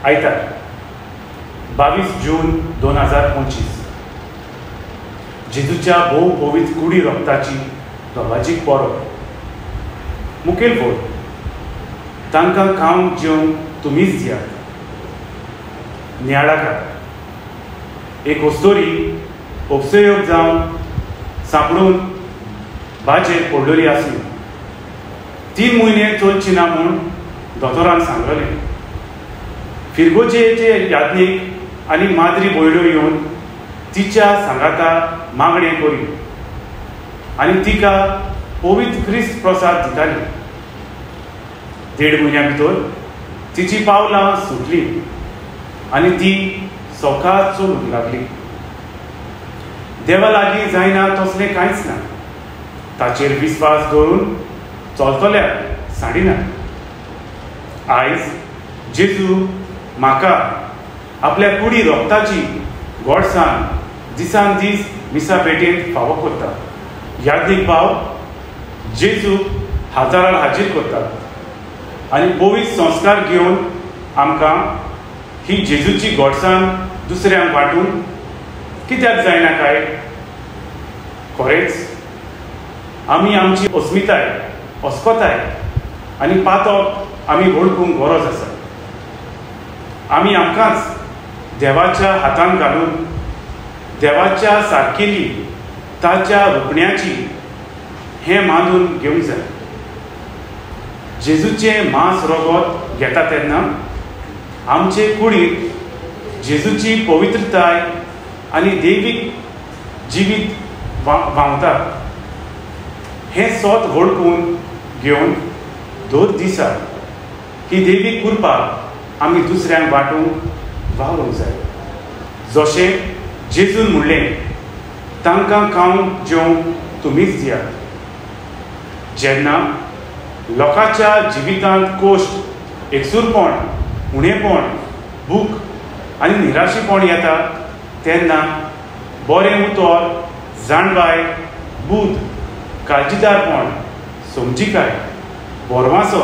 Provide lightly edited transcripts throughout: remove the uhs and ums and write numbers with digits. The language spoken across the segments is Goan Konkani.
आयतार 22 जून 2025 जेजूच्या भोव पवित्र कुडी रक्ताची दबाजीक परब. मुखेल बोल, तांकां खावंक जेवंक तुमीच दियात. नियाळाकार एक अस्तोरी उपसयोग जावन सांपडून बाजेर पडलेली आसली. 3 म्हयने चलची ना म्हूण दोतोरान सांगलें. फिरगोजेचे याज्ञीक आनी माद्री भयण्यो येवन तिच्या सांगाता मागणें करी आनी तिका पवित्र क्रिस्त प्रसाद दिताली. 1.5 म्हयन्या भितर तिची पावलां सुटलीं आनी ती सवकास चलूंक लागली. देवा लागीं जायना तसलें कांयच ना. ताचेर विस्वास दवरून चलतल्याक सांडिना. आयज जेजू म्हाका आपल्या कुडी रक्ताची गोडसाण दिसान दीस मिसा भेटेंत फावो करता. याज्ञीक भाव जेजू हजारार हाजीर करतात आनी पवित्र संस्कार घेवन आमकां ही जेजूची गोडसाण दुसऱ्यांक वांटून कित्याक जायना काय? खरेंच आमी आमची अस्मिताय, अस्कताय आनी पातक आमी वळखूंक गरज आसा. आमी आमकांच देवाच्या हातान घालून देवाच्या सारकेली ताच्या रुपण्याची हें मानून घेवंक जाय. जेजूचें मांस रगत घेता तेन्ना आमचे कुडींत जेजूची पवित्रताय आनी दैवीक जिवीत व्हांवता. हें सोत वळखून घेवन दर दिसा ही दैवीक कृपा आमी दुसऱ्यांक वांटूंक वावरूंक जाय. जशें जेजून म्हणलें, तांकां खावंक जेवंक तुमीच दियात. जेन्ना लोकांच्या जिवितांत कोश्ट, एकसूरपण, उणेपण, भूक आनी निराशीपण येता तेन्ना बरें उतर, जाणवाय, बूद, काळजीदारपण, समजिकाय, बोरवासो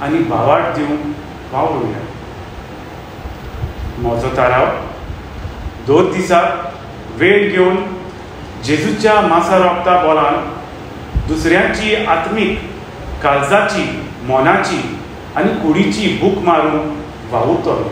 आनी भावार्थ दिवंक वावरुया. म्हजो थाराव, दर दिसा वेळ घेवन जेजूच्या मासा रक्ता बोलान दुसऱ्यांची आत्मीक, काळजाची, मनाची आनी कुडीची भूक मारूंक वावुरतलो.